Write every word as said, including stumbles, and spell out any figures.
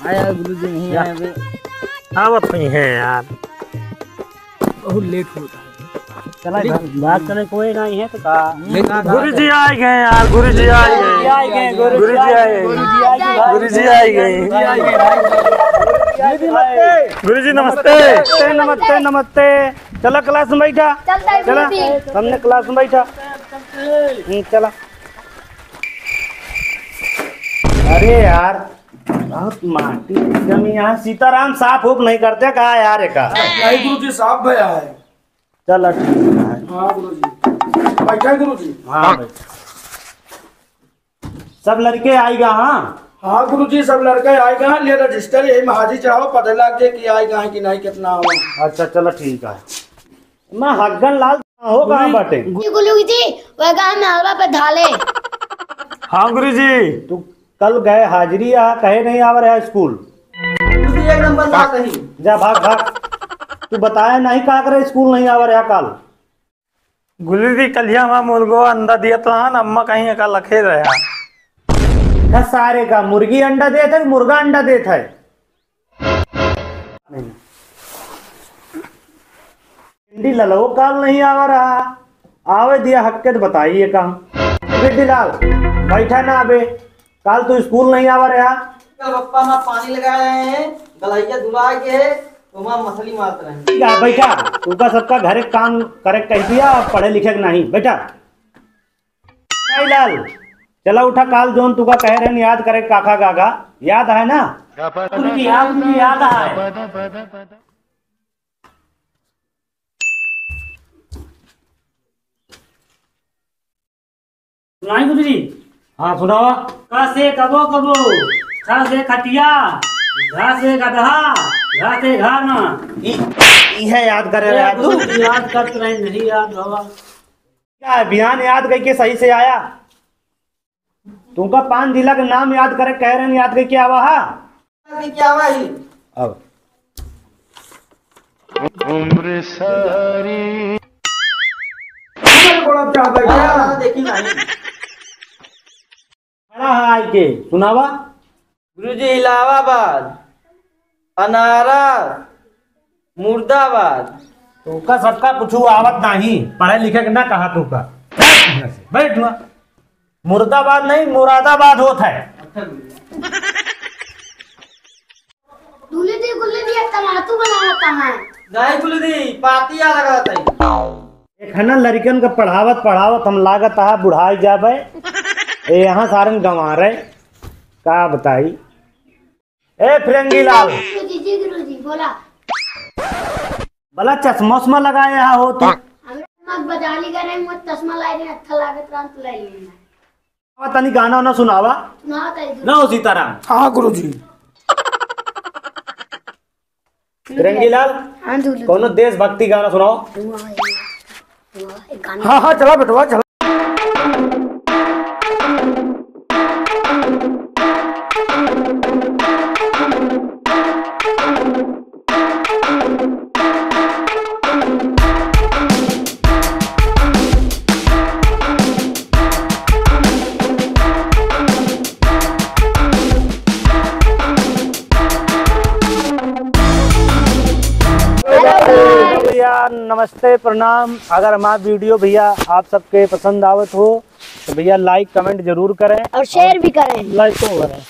आया गुरुजी नहीं आया बे। आवत नहीं है यार। बहुत लेट होता है। चला, बात करने कोई नहीं है तो का? गुरुजी आ गए यार, गुरुजी आ गए। गुरुजी आ गए, गुरुजी आ गए। गुरुजी आ गए। गुरुजी नमस्ते। नमस्ते, नमस्ते, नमस्ते। चला class में बैठा। चलता है चला, गुरुजी। हमने class में बैठा। हम्म, चला। अरे यार, बहुत माटी एकदम यहाँ। सीताराम साफ उफ नहीं करते का यार एका? नहीं गुरुजी, साफ भया है। चला ठीक है। हाँ गुरुजी। बैठा गुरुजी। हाँ भाई। सब लड़के आइगा, हाँ? हाँ गुरुजी, सब लड़के आइगा। ले register यही में हाजिर चढ़ाओ, पता लग जाए कि आइगा है कि नहीं, कितना आवा। अच्छा, चला ठीक है। मैं हग्गन लाल हो कहाँ बाटे? गुरुजी, गुरुजी, वह गाँव में हलवा पे धाले। हाँ गुरुजी। तू कल गए हाजिरी आ, कहे नहीं आवा रहा स्कूल। गुरुजी, एक नंबर बात नहीं। जा भाग, भाग। तू बताया नहीं का करे स्कूल नहीं आवा रहा कल। गुरुजी, कलिया हमार मुर्गो अंडा दिया तो हन, अम्मा कहीं का लखे रहा। का सारे का मुर्गी अंडा देत है, मुर्गा अंडा देत है? भिंडी ललवो काल नहीं आवा रहा, आवे दिया हक के तो बताइए काम। भिंडी लाल, बैठा ना अबे, काल तू स्कूल नहीं आवा रहा। पप्पा माँ पानी लगा रहे हैं, गलैया धुला के, तो माँ मछली मारत रहे हैं। बैठा, बैठा, तू का सबका घरे काम करे कह दिया, पढ़े लिखे के नहीं, बैठा। भाई लाल, चला उठा, काल जोन तुका कहे रहन याद करे काका गागा, याद है ना? तुमकी याद, तुमकी याद है। सुनाई गुरुजी? हाँ, सुनावा। क से कबो कबो, ख से खटिया, घ से गदहा, घ से घाना। ई, ई है याद करे रहा तू। याद करत रहे, नहीं याद रहा। का बिहान याद कइके सही से आया? तुमका पाँच जिला के नाम याद करे कह रहे हैं, याद कइके आवा हा? कइके आवा ही। अब। उम्र सारी। हमारे बड़ा क्या बैठा? हाँ, देखी नहीं। खड़ा है आई के, सुनावा। गुरुजी, इलाहाबाद, अनारस, मुर्दाबाद। तोका सबका कुछ आवत नाही, पढ़े लिखे के ना कहा तोका। बैठ हुआ। मुर्दाबाद नहीं, मुरादाबाद होत है। गुरुजी, गुरुजी, ये तमातू बनावत है। नहीं गुरुजी, पातिया लगावत है। एक है ना लड़िकन का पढ़ावत पढ़ावत हम लागत है बुढ़ाई जाबे। ए, यहाँ सारन गंवारे, का बताई? ए फिरंगी लाल। गुरुजी, जी गुरुजी, बोला। भला चश्मा उश्मा लगाए यहाँ हो तू? हमरे मग बजाली करे, मुझे चश्मा लाई दे, अच्छा लागत रहा, तू लाई लेना। आवा तनी गाना वाना सुनावा। सुनावा तनी। ना हो सीताराम। हाँ गुरुजी। फिरंगी लाल, हाँ, गुरुजी। कौनो देशभक्ति गाना सुनाओ। हुआ है, हुआ है, गाना। हाँ, हाँ, चला बेटवा, चला। भैया नमस्ते, प्रणाम। अगर हमारा video भैया आप सबके पसंद आवत हो तो भैया like comment जरूर करें और share भी करें। Like तो करें।